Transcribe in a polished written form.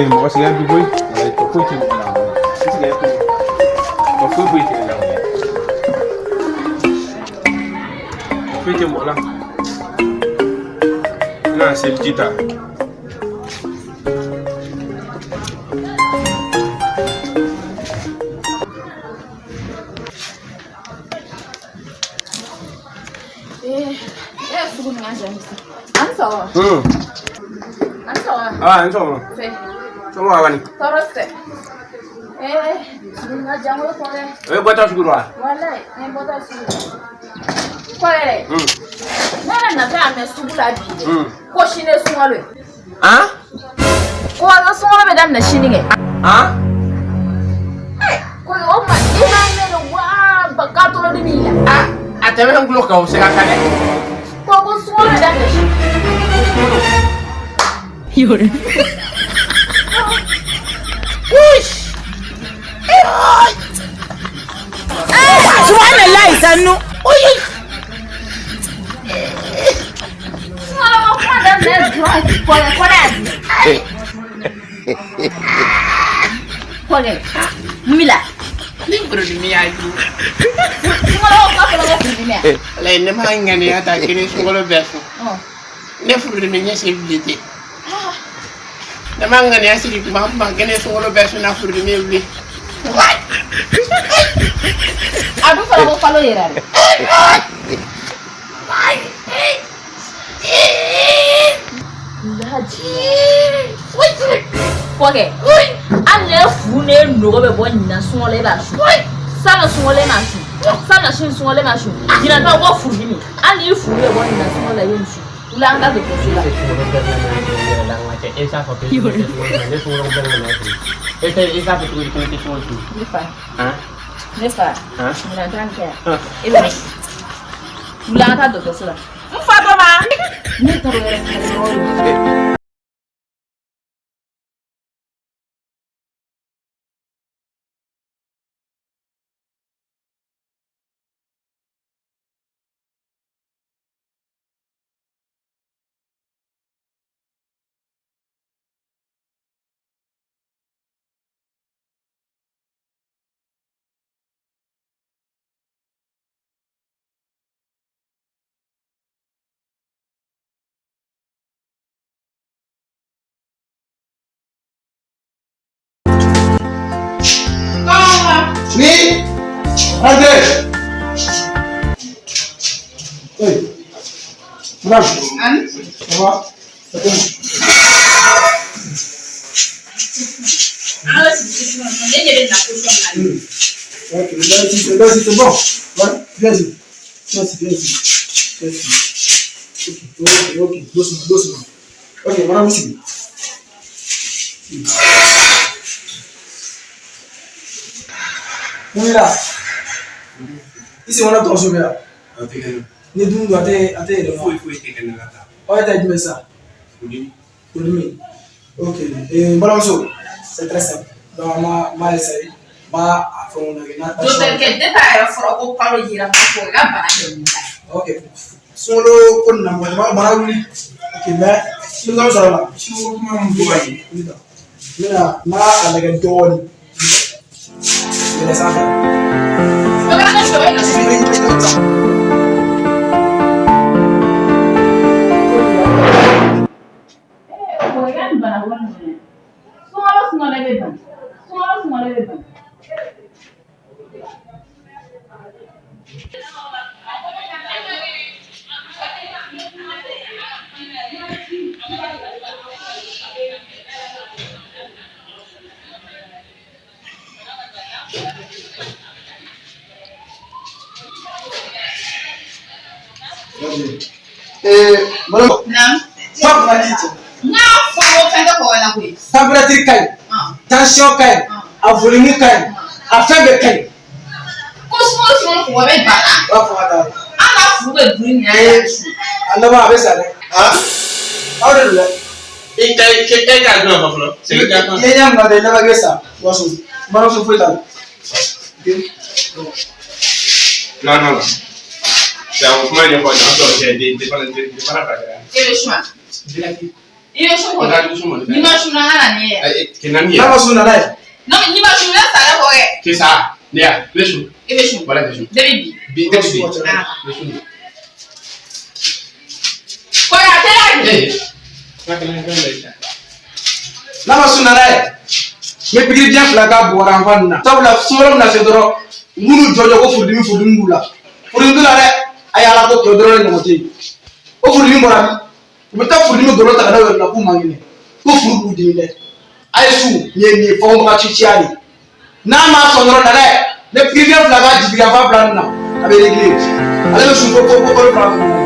Mɔgɔ sɛgɛn bi koyi, tɔ foyi tɛ mɔgɔ la, sɛgɛn tɔ foyi foyi tɛ ne la, foyi tɛ mɔgɔ la. N ka seliji ta. Sugu min ka jan sisan. An ni sɔgɔma. An ni sɔgɔma. Ah, n sɔgɔma. Fɛ. Somɔgɔw bani? Tɔɔrɔ tɛ. Sugu min ka jan ko kɔrɛ. O ye bɔtɔ sugu la wa? Walayi, n ye bɔtɔ sugu la. Kɔrɛ. Ne yɛrɛ natɔ y'a mɛn sugu la bi dɛ. Ko sini ye sunkalo ye. Han? Ko an ka sunkalo bɛ daminɛ sini kɛ. Han? Ko o ma i m'a mɛn de wa ba k'a tɔɔrɔ de b'i la. Ah, a tɛmɛ n tulo kan o sira kan dɛ. Ko sunkalo bɛ daminɛ sini. Subhanallah sannu. Sunkalo ko kuma daminɛ dɔrɔn kɔrɛ kɔrɛ y'a di. Kɔrɛ mun b'i la? Ni furudimi y'a ju. Sunkalo ko kuma fɔlɔ ko furudimi ya. Walayi ne ma ŋaniya ta kelen sunkalo bɛɛ sun. Ne furudimi ɲɛ sen bilen tɛ. Ne ma ŋaniya siri kuma kuma kelen sunkalo bɛɛ sun na furudimi ye wuli. A dun fɔra ko kalo yɛrɛ de. Kɔkɛ, hali ne fu ne nogo bɛ bɔ ɲinan sunkalo e b'a sun. Salon sunkalo e m'a sun. Salon sini sunkalo e m'a sun. Ɲinan ta ko furudimi. Hali n'i fu bɛ bɔ ɲinan sunkalo la i ye nin sun. Wuli an ka dɔgɔtɔrɔso la. E t'a fɔ ne sunkalo bɛɛ nana e tɛ e t'a fɔ cogo di ko ne tɛ sunkalo sun. Ne fa. Han? Ne fa. Han? Ɲinan ta nin kɛ yan. E bɛ wuli an ka taa dɔgɔtɔrɔso la. N fa dɔ ma. Ne taara o yɛrɛ kɛlɛ yɔrɔ la. Oui. Rentrez. Oui. Madame. Anne. Ça va? Ça va? Ok, là ici, c'est bon. Ouais, viens ici. Viens ici, viens ici. Viens ici. Ok, ok, ok, doucement, doucement. Ok, madame, ici. Mun la? I sen kɔnɔ dɔgɔso bɛ yan. A tɛ kɛ ne. Ni dumuni don a tɛ a tɛ yɛlɛma. Foyi foyi tɛ kɛ ne la tan. Ɔ e ta ye jumɛn sisan? Furudimi. Furudimi. Ok, n balimamuso, c'est très simple. Donc an b'a n b'a essayer n b'a a fɛnw lajɛ n'a tension. Docteur kɛ depuis a yɛrɛ fɔra ko kalo yira ko i ka bana kɛ wuli la. Ok, sunkalo ko nin na mɔgɔ caman bana wuli. Ok, mais solution sɔrɔ la. Sunkalo kuma mun fɔ ka ye. N bɛna n b'a a lajɛ dɔɔnin. Yɛlɛ sanfɛ. O kɛra ne sɔrɔ yen nɔ. Kɔkɛ ka nin bana wari minɛ. Sunkalo sunkalo bɛ ban. Sunkalo sunkalo bɛ ban. Madame, Naamu. température. N y'a fɔ ko fɛn tɛ kɔkɔ la koyi. Température ka ɲi, tension ka ɲi, a volume ka ɲi, a fɛn bɛɛ ka ɲi. Ko sunkalo sunkalo kɔkɔ bɛ bana. U b'a fɔ ka taa. An b'a furu bɛ biri nin na Ee, a laban a bɛ sa dɛ. Aw de don dɛ. I ta e k'a dɔn fɔlɔ. Segin ka I ye ɲɛ mun na dɛ, i laban i bɛ sa. Waso, baaramuso foyi t'a la. Ok. Non, non, non. C'est un kuma ɲɛfɔ ɲɔgɔn sɔrɔ cɛ den den fana den fana ka kɛ. E bɛ sun wa? I bɛ sun O kɔni. ka dusu mɔni. N'i ma sun na, an ka na ni ye. Kɛ naani ye. N'a ma sun nana ye. Non, mais n'i ma sun, i bɛ sa dɛ kɔ kɛ. Kɛ sa. Ne ya, ne sun. E bɛ sun. Wala ne sun. Depuis bi. Bi tɛ bi. Ah. Ne sun. Kɔrɔ a tɛ la bi. Ee. N ka kɛnɛ fɛn bɛɛ ta. N'a ma sun nana ye. N bɛ pikiri biɲɛ fila k'a bugɔra an fa ninnu na. Sabula sunkalo bɛna se dɔrɔn, u b'u jɔ jɔ ko furudimi furudimi b'u la. Furudimi t'u la dɛ. A ye Ala ko kɛ o dɔrɔn de ɲɔgɔn tɛ yen. O furudimi bɔra min? U bɛ taa furudimi golo ta ka da u yɛrɛ la k'u man kɛnɛ. Ko furu b'u dimi dɛ. A ye sun nin ye nin ye fɔkɔnbaga ciya de ye. N'a ma sɔn dɔrɔn nana ye. Ne pikiri biɲɛ fila k'a jigin a fa bila nin na. A bɛ réglé. Ale bɛ sun fo fo fo kalo fila.